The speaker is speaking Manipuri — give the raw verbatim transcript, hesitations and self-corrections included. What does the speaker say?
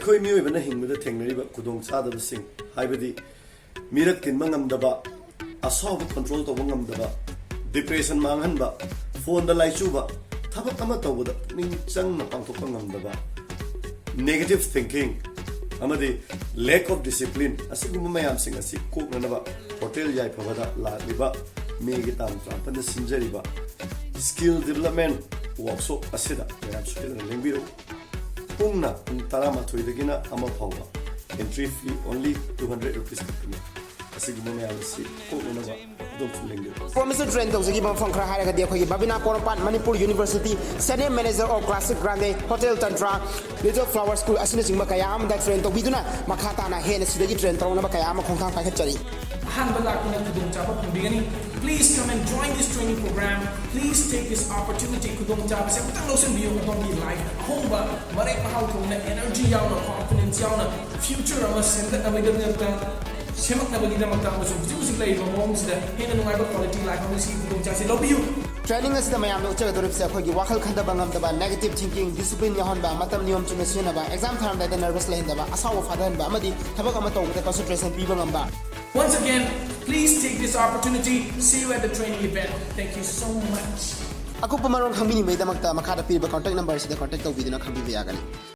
ꯑꯩꯈꯣꯏ ꯃꯤꯑꯣꯏꯕꯅ ꯍꯤꯡꯕꯗ ꯊꯦꯡꯅꯔꯤꯕ ꯈꯨꯗꯣꯡꯆꯥꯗꯕꯁꯤꯡ, ꯍꯥꯏꯕꯗꯤ ꯃꯤꯔꯛ ꯇꯤꯟꯕ ꯉꯝꯗꯕ, ꯑꯁꯥꯎꯕ ꯀꯟꯇ꯭ꯔꯣꯜ ꯇꯧꯕ ꯉꯝꯗꯕ, ꯗꯤꯄ꯭ꯔꯦꯁꯟ ꯃꯥꯡꯍꯟꯕ, ꯐꯣꯟꯗ ꯂꯥꯏꯆꯨꯕ, ꯊꯕꯛ ꯑꯃ ꯇꯧꯕꯗ ꯄꯨꯛꯅꯤꯡ ꯆꯪꯅ ꯄꯥꯡꯊꯣꯛꯄ ꯉꯝꯗꯕ, ꯅꯦꯒꯦꯇꯤꯚ ꯊꯤꯡꯀꯤꯡ ꯑꯃꯗꯤ ꯂꯦꯛ ꯑꯣꯐ ꯗꯤꯁꯤꯄ꯭ꯂꯤꯟ, ꯑꯁꯤꯒꯨꯝꯕ ꯃꯌꯥꯝꯁꯤꯡ ꯑꯁꯤ ꯀꯣꯛꯅꯅꯕ ꯍꯣꯇꯦꯜ ꯌꯥꯏꯐꯕꯗ ꯂꯥꯛꯂꯤꯕ ꯃꯦꯒꯤ ꯇꯥꯡ ꯇꯔꯥꯃꯥꯄꯟꯗ ꯁꯤꯟꯖꯔꯤꯕ ꯁ꯭ꯀꯤꯜ ꯗꯤꯕꯂꯞꯃꯦꯟ ꯋꯥꯔꯛꯁꯣꯞ ꯑꯁꯤꯗ ꯃꯌꯥꯝ ꯁꯣꯏꯗꯅ ꯂꯦꯡꯕꯤꯔꯛꯎ꯫ ꯄꯨꯡꯅ ꯄꯨꯡ ꯇꯔꯥꯃꯥꯊꯣꯏꯗꯒꯤꯅ ꯑꯃ ꯐꯥꯎꯕ꯫ Entry fee only two hundred rupees ꯈꯛꯇꯅꯤ꯫ ꯑꯁꯤꯒꯨꯝꯕ ꯃꯌꯥꯝ ꯑꯁꯤ ꯀꯣꯛꯅꯅꯕ ꯑꯗꯣꯝꯁꯨ ꯂꯦꯡꯕꯤꯔꯛꯎ꯫ ꯄ꯭ꯔꯣꯃꯤꯁꯇ ꯇ꯭ꯔꯦꯟ ꯇꯧꯖꯈꯤꯕ ꯃꯐꯝ ꯈꯔ ꯍꯥꯏꯔꯒꯗꯤ ꯑꯩꯈꯣꯏꯒꯤ ꯕꯕꯤꯅꯥ Porompat Manipur university, senior manager of classic grande, hotel Tantra, little flower school ꯑꯁꯤꯅꯆꯤꯡꯕ ꯀꯌꯥ ꯑꯃꯗ ꯇ꯭ꯔꯦꯟ ꯇꯧꯕꯤꯗꯨꯅ ꯃꯈꯥ ꯇꯥꯅ ꯍꯦꯟꯅ ꯁꯤꯗꯒꯤ ꯇ꯭ꯔꯦꯟ ꯇꯧꯔꯛꯅꯕ ꯀꯌꯥ ꯑꯃ ꯈꯣꯡꯊꯥꯡ ꯄꯥꯏꯈꯠꯆꯔꯤ꯫ ꯑꯍꯥꯟꯕ ꯂꯥꯛꯇꯨꯅ ꯈꯨꯗꯣꯡꯆꯥꯕ ꯐꯪꯕꯤꯒꯅꯤ꯫ Please come and join this training program. Please take this opportunity. ꯈꯨꯗꯣꯡꯆꯥꯕꯁꯦ ꯑꯃꯨꯛꯇꯪ ꯂꯧꯁꯤꯟꯕꯤꯌꯨ꯫ ꯑꯗꯣꯝꯒꯤ ꯂꯥꯏꯐ ꯑꯍꯣꯡꯕ, ꯃꯔꯦꯛ ꯃꯍꯥꯎ ꯊꯣꯡꯅ, ꯑꯦꯅꯔꯖꯤ ꯌꯥꯎꯅ, ꯀꯣꯟꯐꯤꯗꯦꯟꯁ ꯌꯥꯎꯅ, ꯐ꯭ꯌꯨꯆꯔ ꯑꯃ ꯁꯦꯝꯒꯠꯅꯕꯒꯤꯗꯃꯛꯇ, ꯁꯦꯝꯃꯛꯅꯕꯒꯤꯗꯃꯛꯇ ꯑꯃꯁꯨꯡ ꯍꯧꯖꯤꯛ ꯍꯧꯖꯤꯛ ꯂꯩꯔꯤꯕ ꯃꯑꯣꯡꯁꯤꯗ ꯍꯦꯟꯅ ꯅꯨꯡꯉꯥꯏꯕ ꯀ꯭ꯋꯥꯂꯤꯇꯤ ꯂꯥꯏꯐ ꯑꯃ ꯁꯤꯒꯤ ꯈꯨꯗꯣꯡꯆꯥꯕꯁꯤ ꯂꯧꯕꯤꯌꯨ꯫ ꯇ꯭ꯔꯦꯅꯤꯡ ꯑꯁꯤꯗ ꯃꯌꯥꯝꯅ ꯎꯠꯆꯒꯗꯧꯔꯤꯕꯁꯦ ꯑꯩꯈꯣꯏꯒꯤ ꯋꯥꯈꯜ ꯈꯟꯊꯕ ꯉꯝꯗꯕ, ꯅꯦꯒꯦꯇꯤꯚ ꯊꯤꯡꯀꯤꯡ, ꯗꯤꯁꯤꯄ꯭ꯂꯤꯟ ꯌꯥꯎꯍꯟꯕ, ꯃꯇꯝ ꯅꯤꯌꯣꯝ ꯆꯨꯝꯅ ꯁꯤꯖꯤꯟꯅꯕ, ꯑꯦꯛꯖꯥꯝ ꯊꯥꯔꯝꯗꯥꯏꯗ ꯅꯔꯚꯁ ꯂꯩꯍꯟꯗꯕ, ꯑꯁꯥꯎꯕ ꯐꯥꯊꯍꯟꯕ ꯑꯃꯗꯤ ꯊꯕꯛ ꯑꯃ ꯇꯧꯕꯗ ꯀꯟꯁꯦꯟꯇ꯭ꯔꯦꯁꯟ ꯄꯤꯕ ꯉꯝꯕ꯫ Once again, please take this opportunity. See you at the training event. Thank you so much. ꯑꯀꯨꯞꯄ ꯃꯔꯣꯜ ꯈꯪꯕꯤꯅꯤꯡꯕꯒꯤꯗꯃꯛꯇ ꯃꯈꯥꯗ ꯄꯤꯔꯤꯕ ꯀꯣꯟꯇꯦꯛ ꯅꯝꯕꯔ ꯑꯁꯤꯗ ꯀꯣꯟꯇꯦꯛ ꯇꯧꯕꯤꯗꯨꯅ ꯈꯪꯕꯤꯕ ꯌꯥꯒꯅꯤ꯫